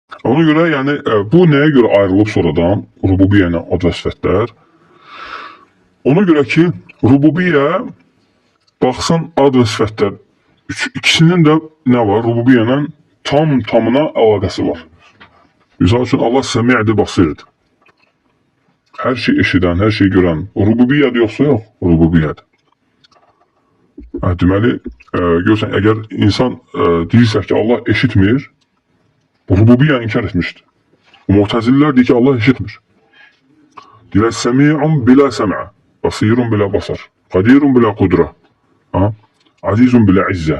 Ona görə, yəni bu nəyə görə ayrılıb sonradan rububiyyə ilə ad və sifətlər? Ona görə ki, rububiyyə baxsan ad və sifətlər ikisinin də nə var? Rububiyyə ilə tam tamına əlaqəsi var. Misal üçün Allah səmi'dir, basirdir. Hər şey eşidən, hər şey görən. Rububiyyədir yoxsa yox? Rububiyyədir. Hə, deməli, görürsən, əgər insan deyirsə ki, Allah eşitmir, rububiyyə inkar etmişdir. Mu'təzillər deyir ki, Allah eşitmir. Deyirlər, səmi'un bilə səmə, basirun bilə basar, qadirun bilə qudra, ha? Azizun bilə izzə.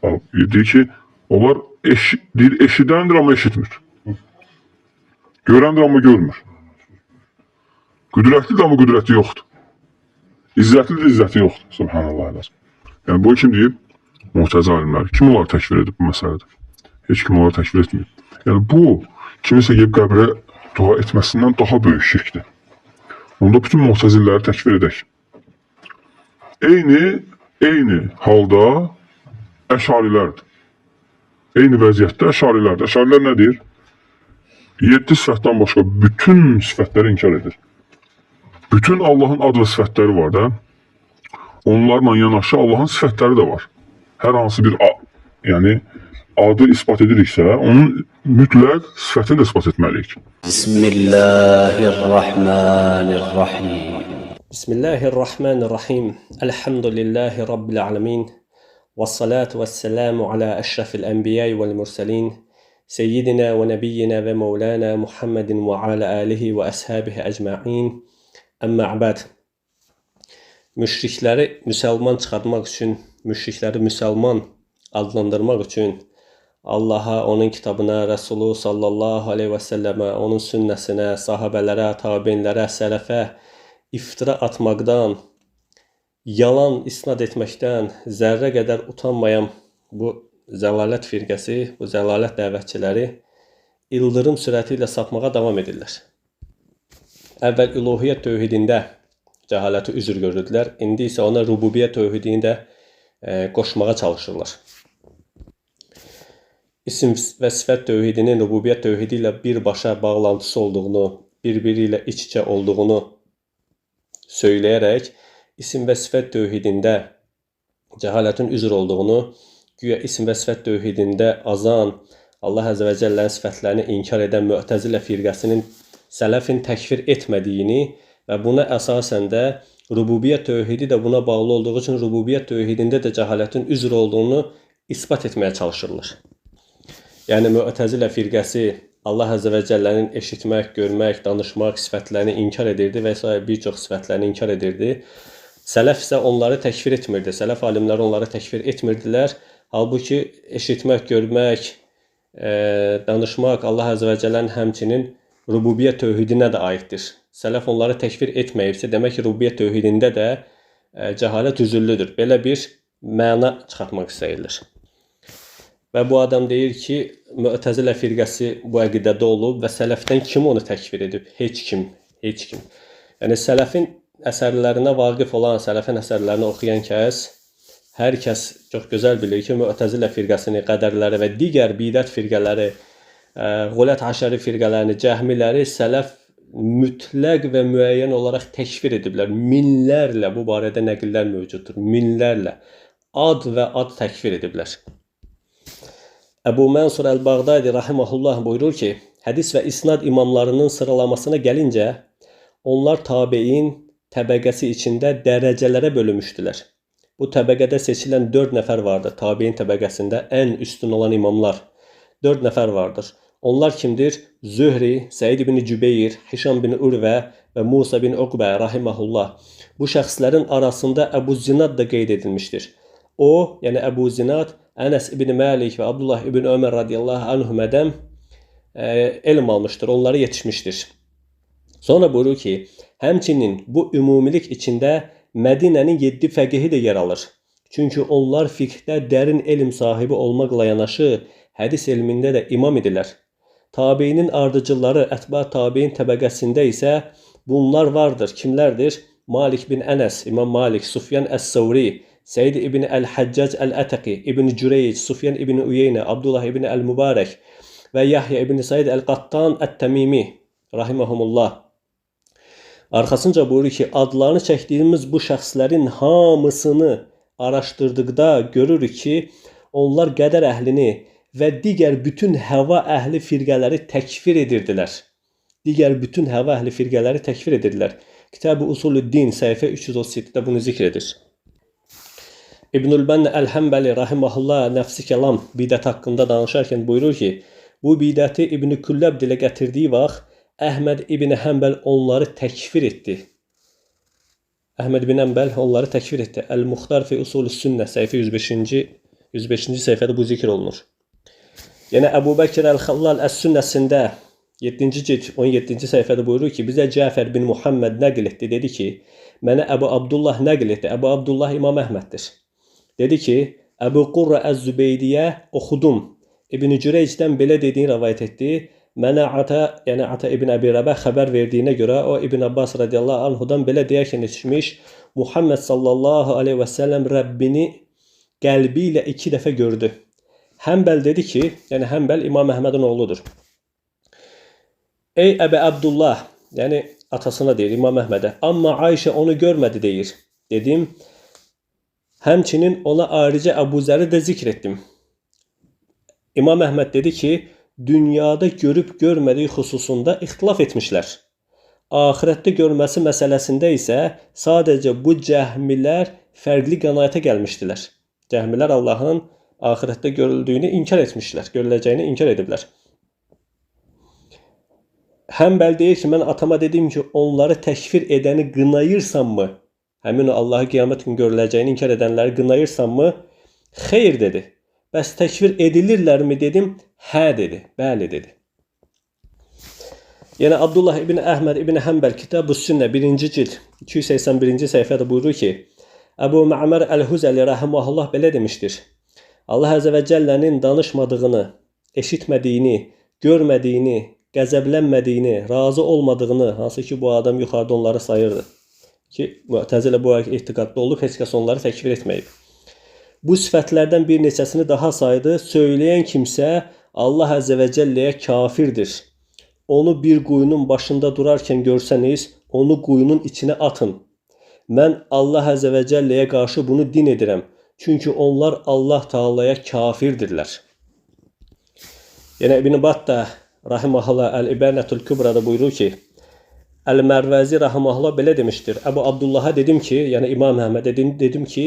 Deyir ki, onlar deyir, eşidəndir, amma eşitmir. Görəndir, amma görmür. Qüdrətlidir, amma qüdrəti yoxdur. İzzətlidir, izzəti yoxdur. Subhanallah. Yəni, bunu kim deyib? Mu'təzili alimləri. Kim onları təkfir edib bu məsələdə? Heç kim onları təkfir etməyib. Yəni, bu, kimisə gəlib qəbrə dua etməsindən daha böyük şirkdir. Onda bütün mu'təzilləri təkfir edək. Eyni halda əşarilərdir. Eyni vəziyyətdə əşarilərdir. Əşarilər nə deyir? 7 sifətdən başqa bütün sifətləri inkar edir. Bütün Allahın ad və sifətləri var da. Onlarla yanaşı Allahın sifətləri də var. Hər hansı bir yəni adı isbat ediriksə, onun mütləq sifətini də isbat etməliyik. Bismillahirrahmanirrahim. Bismillahirrahmanirrahim. Elhamdülillahi Rabbil alemin. Vessalatu vesselamu ala eşrefil enbiyai vel murselin. Seyyidina ve nebiyyina ve mevlana Muhammedin ve ala alihi ve ashabihi ecma'in. Əmmə bə'd. Müşrikləri müsəlman çıxartmaq üçün, müşrikləri müsəlman adlandırmaq üçün Allaha, onun kitabına, Rəsulu sallallahu aleyhi və səlləmə, onun sünnəsinə, sahabələrə, tabeinlərə, sələfə iftira atmaqdan, yalan isnad etməkdən zərrə qədər utanmayan bu zəlalət firqəsi, bu zəlalət dəvətçiləri ildırım sürəti ilə sapmağa davam edirlər. Əvvəl üluhiyyət tövhidində cəhaləti üzr görürdülər. İndi isə ona rububiyyət tövhidini də qoşmağa çalışırlar. İsim və sifət tövhidinin rububiyyət tövhidi ilə birbaşa bağlantısı olduğunu, bir-biri ilə iç-içə olduğunu söyləyərək isim və sifət tövhidində cəhalətin üzr olduğunu, güya isim və sifət tövhidində azan, Allah Əzzə və Cəllənin sifətlərini inkar edən Mü'təzilə firqəsinin sələfin təkfir etmədiyini və buna əsasən də rububiyyət tövhidi də buna bağlı olduğu üçün rububiyyət tövhidində də cəhalətin üzr olduğunu isbat etməyə çalışırlar. Yəni Mü'təzilə firqəsi Allah Əzzə və Cəllənin eşitmək, görmək, danışmaq sifətlərini inkar edirdi və sair bir çox sifətlərini inkar edirdi. Sələf isə onları təkfir etmirdi. Sələf alimləri onları təkfir etmirdilər. Halbuki eşitmək, görmək, danışmaq Allah Əzzə və Cəllənin həmçinin rububiyyət tövhidinə də aiddir. Sələf onları təkfir etməyibsə, demək ki, rububiyyət tövhidində də cəhalət üzürlüdür. Belə bir məna çıxartmaq istəyirlər. Və bu adam deyir ki, Mü'təzilə firqəsi bu əqidədə olub və sələfdən kim onu təkfir edib? Heç kim, heç kim. Yəni sələfin əsərlərinə vaqif olan, sələfin əsərlərini oxuyan kəs, hər kəs çox gözəl bilir ki, Mü'təzilə firqəsini, qədərləri və digər bidət firqələri, Qulət Aşəri firqələrini, cəhmiləri sələf mütləq və müəyyən olaraq təkfir ediblər. Minlərlə bu barədə nəqillər mövcuddur. Minlərlə. Ad və ad təkfir ediblər. Əbu Mənsur Əl-Bağdadi rahimehullah buyurur ki, hədis və isnad imamlarının sıralamasına gəlincə, onlar tabein təbəqəsi içində dərəcələrə bölünmüşdülər. Bu təbəqədə seçilən 4 nəfər vardır. Tabein təbəqəsində ən üstün olan imamlar 4 nəfər vardır. Onlar kimdir? Zühri, Səid ibn Cübeyr, Hişam bin Urvə və Musa bin Uqbə rahimehullah. Bu şəxslərin arasında Əbu Zinad da qeyd edilmişdir. O, yəni Əbu Zinad, Ənəs ibn Məlik və Abdullah ibn Ömər radiyallahu anhumədən elm almışdır, onlara yetişmişdir. Sonra buyurur ki, həmçinin bu ümumilik içində Mədinənin 7 fəqihi də yer alır. Çünki onlar fiqhdə dərin elm sahibi olmaqla yanaşı, hədis elmində də imam idilər. Tabeinin ardıcılları, ətba tabein təbəqəsində isə bunlar vardır. Kimlərdir? Malik bin Ənəs, İmam Malik, Sufyan Əs-Səvri, Səid ibn Əl-Həccac Əl-Ətəqi, İbn Cüreyc, Sufyan ibn Uyeynə, Abdullah ibn Əl-Mübarək, və Yahya ibn Said Əl-Qattan Ət-Təmimi rahimehumullah. Arxasınca buyurur ki, adlarını çəkdiyimiz bu şəxslərin hamısını araşdırdıqda görürük ki, onlar qədər əhlini və digər bütün həva əhli firqələri təkfir edirdilər. Digər bütün həva əhli firqələri təkfir edirdilər. Kitab-ı Usulüddin səhifə 337-də bunu zikr edir. İbnül Bənnə Əl-Həmbəli rahimehullah nəfsi kəlam bidət haqqında danışarkən buyurur ki, bu bidəti İbn Külləb dilə gətirdiyi vaxt Əhməd İbn Həmbəl onları təkfir etdi. Əhməd ibn Həmbəl onları təkfir etdi. Əl-Muxtar fi Usulü Sünnə səhifə 105-ci səhifədə bu zikr olunur. Yenə Əbu Bəkir Əl-Xəllal Əs-Sünnəsində 7-ci cild 17-ci səhifədə buyurur ki, bizə Cəfər bin Muhammed nəql etdi, dedi ki, mənə Əbu Abdullah nəql etdi. Əbu Abdullah İmam Əhməddir. Dedi ki, Əbu Qurra Əz-Zübeydiyə oxudum. İbn Cüreycdən belə dediyini rəvayət etdi. Mənə Ata, yəni Ata ibn Əbi Rəbəh xəbər verdiyinə görə o İbn Abbas radiyallahu anhudan belə deyərkən eşitmiş, Muhammed sallallahu aleyhi və səlləm Rəbbini qəlbi ilə 2 dəfə gördü. Həmbəl dedi ki, yəni Həmbəl İmam Əhmədin oğludur. Ey Əbi Abdullah, yəni atasına deyir İmam Əhmədə, amma Ayşə onu görmədi deyir. Dedim, həmçinin ona ayrıca Əbu Zəri də zikr etdim. İmam Əhməd dedi ki, dünyada görüb görmədiyi xüsusunda ixtilaf etmişlər. Axirətdə görməsi məsələsində isə sadəcə bu cəhmilər fərqli qənaətə gəlmişdilər. Cəhmilər Allahın axirətdə görüldüyünü inkar etmişlər, görüləcəyini inkar ediblər. Həmbəl deyir ki, mən atama dedim ki, onları təkfir edəni qınayırsanmı? Həmin o Allahı qiyamət günü görüləcəyini inkar edənləri qınayırsanmı? Xeyr dedi. Bəs təkfir edilirlərmi dedim? Hə dedi. Bəli dedi. Yəni Abdullah ibn Əhməd ibn Həmbəl Kitab-ı Sünnə 1-ci cild 281-ci səhifədə buyurur ki, Əbu Mə'mər Əl-Huzəli rəhiməhullah belə demişdir. Allah Əzzə və Cəllənin danışmadığını, eşitmədiyini, görmədiyini, qəzəblənmədiyini, razı olmadığını, hansı ki bu adam yuxarıda onları sayırdı ki, Mü'təzilə bu etiqadda olub, heç kəs onları təkfir etməyib. Bu sifətlərdən bir neçəsini daha saydı. Söyləyən kimsə Allah Əzzə və Cəlləyə kafirdir. Onu bir quyunun başında durarkən görsəniz, onu quyunun içinə atın. Mən Allah Əzzə və Cəlləyə qarşı bunu din edirəm. Çünki onlar Allah Taalaya kafirdirlər. Yenə İbn Battah rahimehullah Əl-İbanətül Kübrada buyurur ki, Əl-Mərvəzi rahimehullah belə demişdir. Əbu Abdullaha dedim ki, yəni İmam Əhmədə dedim ki,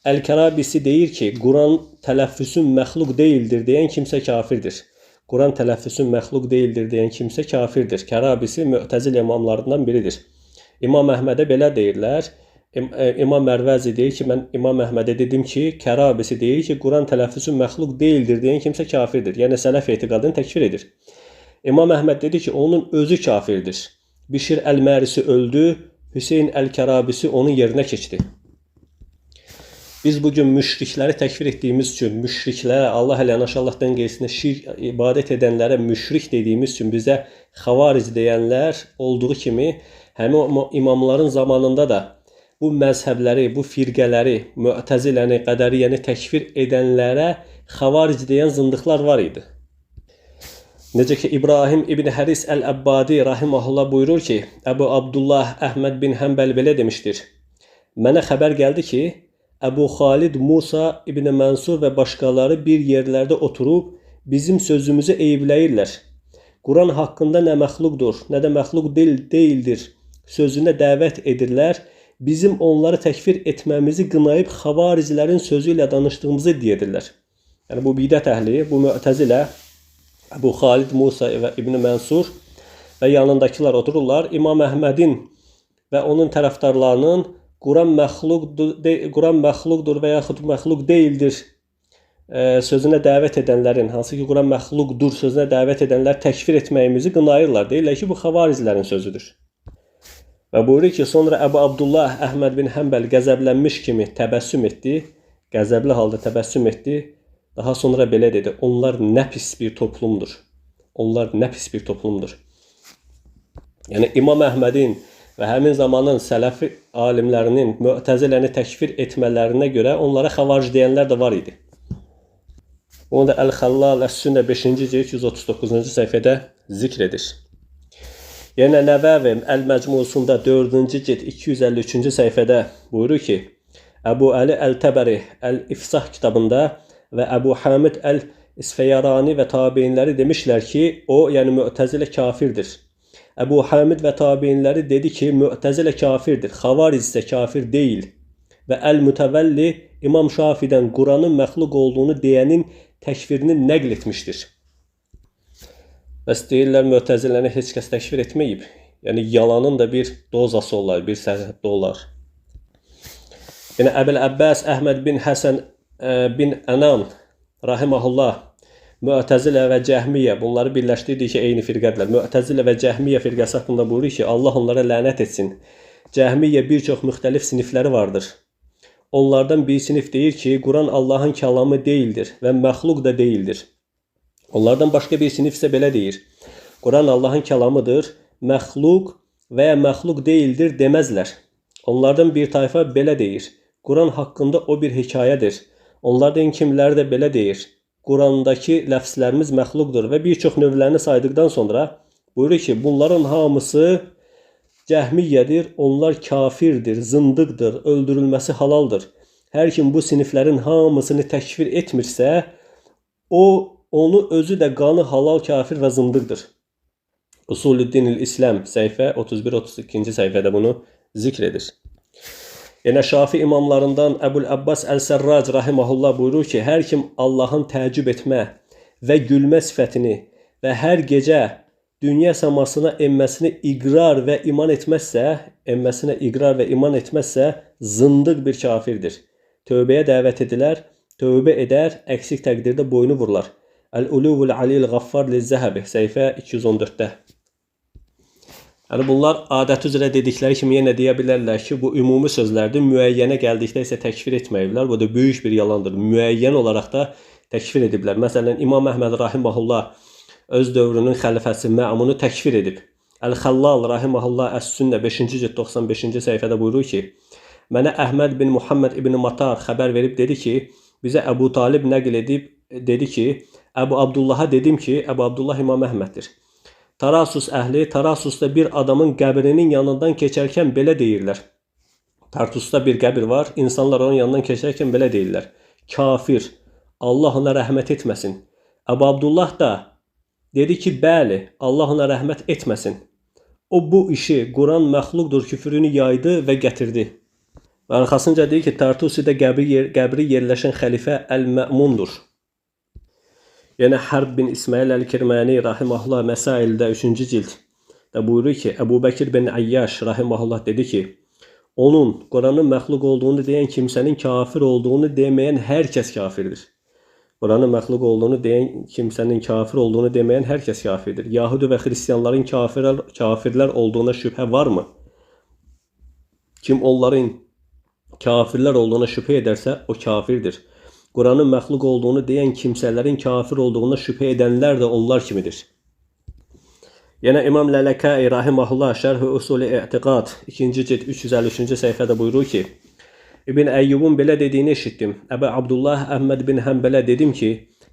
Əl-Kərabisi deyir ki, Quran tələffüsün məxluq deyildir deyən kimsə kafirdir. Quran tələffüsün məxluq deyildir deyən kimsə kafirdir. Kərabisi Mü'təzil imamlarından biridir. İmam Əhmədə belə deyirlər. İmam Mərvəzi deyir ki, mən İmam Əhmədə dedim ki, Kərabisi deyir ki, Quran tələffüsün məxluq deyildir deyən kimsə kafirdir. Yəni sələf etiqadını təkfir edir. İmam Əhməd dedi ki, onun özü kafirdir. Bişir Əl-Mərisi öldü, Hüseyn Əl-Kərabisi onun yerinə keçdi. Biz bugün müşrikləri təkfir etdiyimiz üçün, müşriklərə, Allah ilə yanaşı Allahdan qeyrisinə şirk ibadət edənlərə müşrik dediyimiz üçün bizə xavaric deyənlər olduğu kimi həmin imamların zamanında da bu məzhəbləri, bu firqələri, Mü'təziləni, Qədəriyyəni təkfir edənlərə xavaric deyən zındıqlar var idi. Necə ki İbrahim İbn Həris Əl-Əbbadi rahimehullah buyurur ki, Əbu Abdullah Əhməd bin Həmbəl belə demişdir. Mənə xəbər gəldi ki, Əbu Xalid Musa İbn Mənsur və başqaları bir yerlərdə oturub bizim sözümüzü eybləyirlər. Quran haqqında nə məxluqdur, nə də məxluq deyildir sözünə dəvət edirlər. Bizim onları təkfir etməmizi qınayıb xavaricilərin sözü ilə danışdığımızı deyirlər. Yəni bu bidət əhli, bu Mü'təzilə, Əbu Xalid Musa və İbn Mənsur və yanındakılar otururlar. İmam Əhmədin və onun tərəfdarlarının Quran məxluqdur və yaxud məxluq deyildir sözünə dəvət edənlərin, hansı ki Quran məxluqdur sözünə dəvət edənlər təkfir etməyimizi qınayırlar. Deyirlər ki, bu xavaricilərin sözüdür. Və buyurur ki, sonra Əbu Abdullah Əhməd bin Həmbəl qəzəblənmiş kimi təbəssüm etdi. Qəzəbli halda təbəssüm etdi. Daha sonra belə dedi: onlar nə pis bir toplumdur. Onlar nə pis bir toplumdur. Yəni İmam Əhmədin və həmin zamanın sələfi alimlərinin Mü'təziləni təkfir etmələrinə görə onlara xavaric deyənlər də var idi. Bunu da Əl-Xəllal Əs-Sünnə 5-ci cild 139-cu səhifədə zikr edir. Yenə Nəvəvi Əl-Məcmusunda 4-cü cild 253-cü səhifədə buyurur ki, Əbu Əli Əl-Təbəri Əl-İfsah kitabında və Əbu Hamid Əl-İsfəyarani və tabeinləri demişlər ki, o, yəni Mü'təzilə kafirdir. Əbu Hamid və tabeinləri dedi ki, Mü'təzilə kafirdir, Xavaric isə kafir deyil. Və Əl-Mütəvəlli İmam Şafidən Quranın məxluq olduğunu deyənin təkfirini nəql etmişdir. Bəs deyirlər Mü'təziləni heç kəs təkfir etməyib. Yəni yalanın da bir dozası olar, bir sərhəddə olar. Yəni Əbül Əbbəs Əhməd bin Həsən bin Ənan rahimehullah Mü'təzilə və Cəhmiyyə bunları birləşdirdi ki, eyni firqədirlər. Mü'təzilə və Cəhmiyyə firqəsi haqqında buyurur ki, Allah onlara lənət etsin. Cəhmiyyə bir çox müxtəlif sinifləri vardır. Onlardan bir sinif deyir ki, Quran Allahın kəlamı deyildir və məxluq da deyildir. Onlardan başqa bir sinif isə belə deyir. Quran Allahın kəlamıdır, məxluq və ya məxluq deyildir deməzlər. Onlardan bir tayfa belə deyir. Quran haqqında o bir hekayədir. Onlardan kimləri də belə deyir. Qurandakı ləfslərimiz məxluqdur və bir çox növlərini saydıqdan sonra buyurur ki, bunların hamısı Cəhmiyyədir, onlar kafirdir, zındıqdır, öldürülməsi halaldır. Hər kim bu siniflərin hamısını təkfir etmirsə, o onu özü də qanı halal kafir və zındıqdır. Usulüddin İslam səhifə 31-32-ci səhifədə bunu zikr edir. Yenə Şafi imamlarından Əbul Əbbas Əl-Sərrac rahimehullah buyurur ki, hər kim Allahın təəccüb etmə və gülmə sifətini və hər gecə dünya səmasına enməsini iqrar və iman etməzsə, enməsinə iqrar və iman etməzsə, zındıq bir kafirdir. Tövbəyə dəvət edilər, tövbə edər, əksik təqdirdə boynu vurular. Əl-Uluvul Alil Ghaffar Liz-Zəhəbi səhifə 214-də. Yəni bunlar adəti üzrə dedikləri kimi yenə deyə bilərlər ki, bu ümumi sözlərdir. Müəyyənə gəldikdə isə təkfir etməyiblər. Bu da böyük bir yalandır. Müəyyən olaraq da təkfir ediblər. Məsələn, İmam Əhməd rahimehullah öz dövrünün xəlifəsi Mə'munu təkfir edib. Əl-Xəllal rahimehullah Əs-Sünnə 5-ci cild 95-ci səhifədə buyurur ki, mənə Əhməd bin Muhammed ibn Matar xəbər verib dedi ki, bizə Əbu Talib nəql edib dedi ki, Əbu Abdullaha dedim ki, Əbu Abdullah İmam Əhməddir. Tarasus əhli Tarasusda bir adamın qəbrinin yanından keçərkən belə deyirlər. Tartusda bir qəbir var, insanlar onun yanından keçərkən belə deyirlər. Kafir, Allah ona rəhmət etməsin. Əbu Abdullah da dedi ki, bəli, Allah ona rəhmət etməsin. O bu işi Quran məxluqdur küfrünü yaydı və gətirdi. Və arxasınca deyir ki, Tartusidə qəbri yerləşən xəlifə Əl-Mə'mundur. Yəni Hərb bin İsmail Əl-Kirmani rahimehullah Məsaildə 3-cü cild də buyurur ki, Əbu Bəkir bin Əyyaş rahimehullah dedi ki, onun Quranın məxluq olduğunu deyən kimsənin kafir olduğunu deməyən hər kəs kafirdir. Quranın məxluq olduğunu deyən kimsənin kafir olduğunu deməyən hər kəs kafirdir. Yahudi və xristianların kafirlər olduğuna şübhə varmı? Kim onların kafirlər olduğuna şübhə edərsə, o kafirdir. Quranın məxluq olduğunu deyən kimsələrin kafir olduğuna şübhə edənlər də onlar kimidir. Yenə İmam Lələkai rahimehullah Şərh-i Usul-i Etiqad 2-ci cild 353-cü səhifədə buyurur ki, İbn Əyyubun belə dediyini eşitdim. Əbu Abdullah Əhməd bin Həmbələ dedim ki,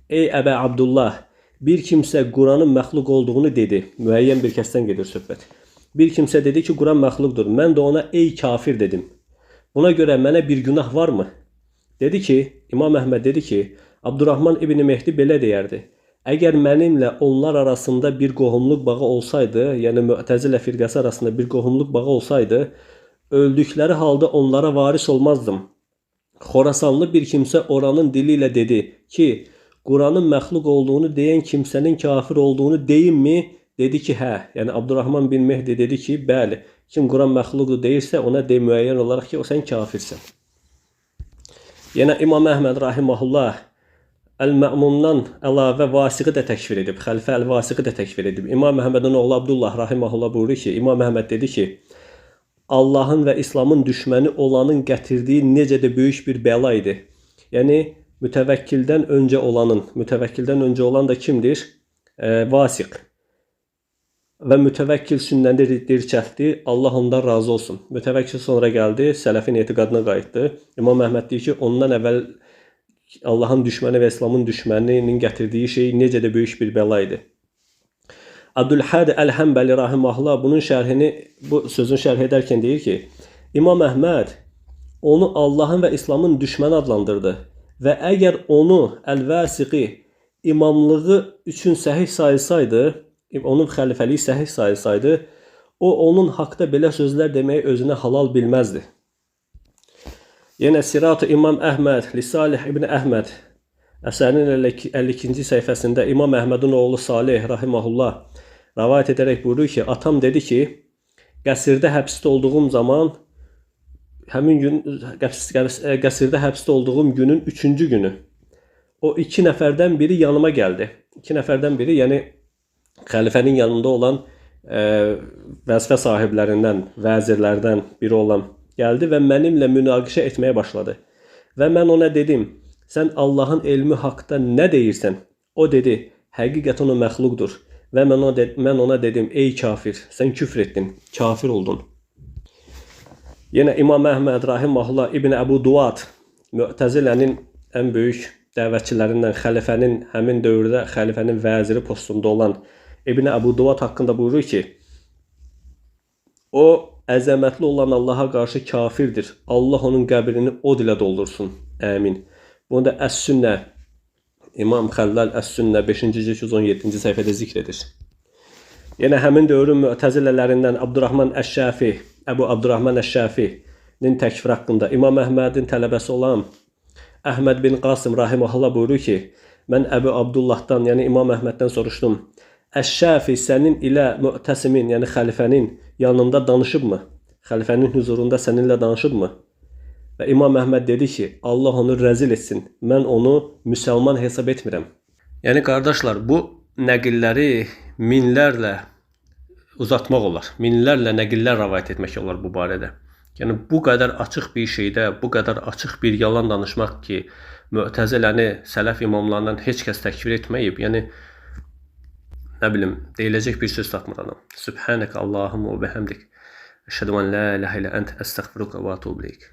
ey Əbu Abdullah, bir kimsə Quranın məxluq olduğunu dedi. Müəyyən bir kəsdən gedir söhbət. Bir kimsə dedi ki, Quran məxluqdur. Mən də ona ey kafir dedim. Buna görə mənə bir günah varmı? Dedi ki, İmam Əhməd dedi ki, Abdurrahman İbn Mehdi belə deyərdi. Əgər mənimlə onlar arasında bir qohumluq bağı olsaydı, yəni Mü'təzilə firqəsi arasında bir qohumluq bağı olsaydı, öldükləri halda onlara varis olmazdım. Xorasanlı bir kimsə oranın dili ilə dedi ki, Quranın məxluq olduğunu deyən kimsənin kafir olduğunu deyimmi? Dedi ki, hə. Yəni Abdurrahman bin Mehdi dedi ki, bəli. Kim Quran məxluqdur deyirsə, ona de müəyyən olaraq ki, o sən kafirsən. Yenə İmam Əhməd rahimehullah Əl-Mə'mundan əlavə Vasiqi də təkfir edib. Xəlifə Əl-Vasiqi də təkfir edib. İmam Əhmədin oğlu Abdullah rahimehullah buyurur ki, İmam Əhməd dedi ki, Allahın və İslamın düşməni olanın gətirdiyi necə də böyük bir bəla idi. Yəni mütəvəkkildən öncə olanın, mütəvəkkildən öncə olan da kimdir? Vasiq. Və mütəvəkkil sünnəni dirçəltdi. Allah ondan razı olsun. Mütəvəkkil sonra gəldi, sələfin etiqadına qayıtdı. İmam Əhməd deyir ki, ondan əvvəl Allahın düşməni və İslamın düşməninin gətirdiyi şey necə də böyük bir bəla idi. Abdülhadi Əl-Həmbəli rahimehullah bunun şərhini, bu sözün şərh edərkən deyir ki, İmam Əhməd onu Allahın və İslamın düşməni adlandırdı və əgər onu Əl-Vəsiqi imamlığı üçün səhih sayılsaydı, onun xəlifəliyi səhih sayılsaydı, o onun haqda belə sözlər deməyi özünə halal bilməzdi. Yenə Sirat-ı İmam Əhməd li Salih ibn Əhməd əsərinin 52-ci səhifəsində İmam Əhmədin oğlu Salih rahimehullah rəvayət edərək buyurur ki, atam dedi ki, qəsrdə həbsdə olduğum zaman həmin gün qəsrdə həbsdə olduğum günün 3-cü günü o iki nəfərdən biri yanıma gəldi. İki nəfərdən biri, yəni xəlifənin yanında olan vəzifə sahiblərindən, vəzirlərdən biri olan gəldi və mənimlə münaqişə etməyə başladı. Və mən ona dedim, sən Allahın elmi haqda nə deyirsən? O dedi, həqiqətən o məxluqdur. Və mən ona dedim, ey kafir, sən küfr etdin, kafir oldun. Yenə İmam Əhməd rahimehullah İbn Əbu Duat, Mü'təzilənin ən böyük dəvətçilərindən, xəlifənin həmin dövrdə xəlifənin vəziri postunda olan İbn Əbu Duat haqqında buyurur ki, o əzəmətli olan Allaha qarşı kafirdir. Allah onun qəbrini od ilə doldursun. Əmin. Bunu da Əs-Sünnə, İmam Xəllal Əs-Sünnə 5-ci cild 217-ci səhifədə zikr edir. Yenə həmin dövrün mü'təzilələrindən Abdurrahman Əş-Şəfi, Əbu Abdurrahman Əş-Şəfinin təkfir haqqında İmam Əhmədin tələbəsi olan Əhməd bin Qasım rahimehullah buyurur ki, mən Əbu Abdullahdan, yəni İmam Əhməddən soruşdum. Əş-Şəfi sənin ilə mü'təsimin, yəni xəlifənin yanında danışıbmı? Xəlifənin huzurunda səninlə danışıbmı? Və İmam Əhməd dedi ki, Allah onu rəzil etsin. Mən onu müsəlman hesab etmirəm. Yəni qardaşlar, bu nəqilləri minlərlə uzatmaq olar. Minlərlə nəqillər rəvayət etmək olar bu barədə. Yəni bu qədər açıq bir şeydə, bu qədər açıq bir yalan danışmaq ki, Mü'təziləni sələf imamlarından heç kəs təkfir etməyib. Yəni nə bilim, deyiləcək bir söz tapmıram. Sübhanək Allahumma və bihamdik. Əşhədu en la ilahe illə ent, əstəğfiruka və etûbü ileyk.